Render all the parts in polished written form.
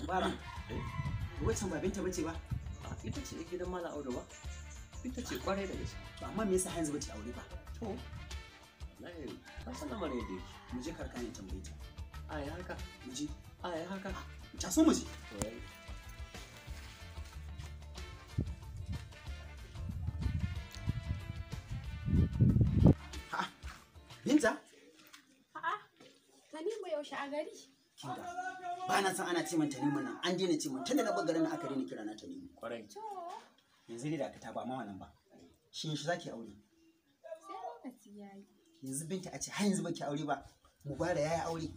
Mubara. Waccan ba Binta bace ba? Ita ce gidan Malam Audu ba? Ita ce kwarai da gaske. To amma me yasa har yanzu bace aure ba? To wallahi ka san lamarin yadda yake. Mu je karka ne tambaye ta. Ai haka. Mu je. Ai haka. Taso mu je. To yayi. Ha. Binta? A'a. Tanimu yaushe a gari? Kinga. Ba na san ana ce min Tanimu nan. An daina ce min tunda na bar garin nan aka daina kira na Tanimu. Kwarai. To, Yanzu dai da aka ta ba ma wannan ba. Shin shi zaki aure? sai lokaci yayi. Yanzu Binta a ce har yanzu baki aure ba. Mubara yayi aure.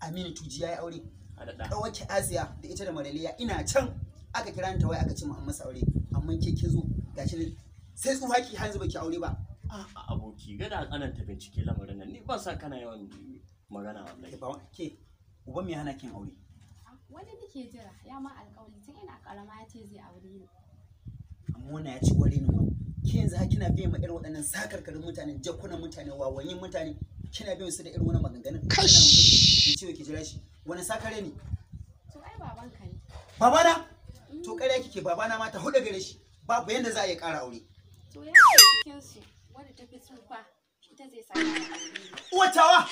Aminu Tuji yayi aure. A daɗa. Kawaki Asiya da ita da Maraliya ina can aka kira ni ta waya aka ce mu an masa aure amma ke kin zo gashi nan sai tsufa ki har yanzu baki aure ba. A'a aboki gada tsananta bincike lamarin nan ni ban san kana yawan magana wallahi. Ke ba ke uban me hana kin aure? Wani nake jira ya ma alƙawari tun ina ƙarama ya ce zai aure ni. Amma wannan ya ci ware ni ma. Ke yanzu har kina biye ma irin waɗannan sakarkarin mutane, jakunan mutane, wawanyin mutane, kina biyan su da irin wannan maganganun. Kash! Ki ce ki jira shi. Wani sakare ne? To ai babanka ne. Babana? To ƙarya kike babana ma ta huɗu gare shi. Babu yanda za a iya ƙara aure. To ya ce cikin su wanda tafi tsufa ita zai saka ya aure ni. Uwatawa!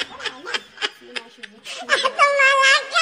Ana nan sai na shigo cikin gida.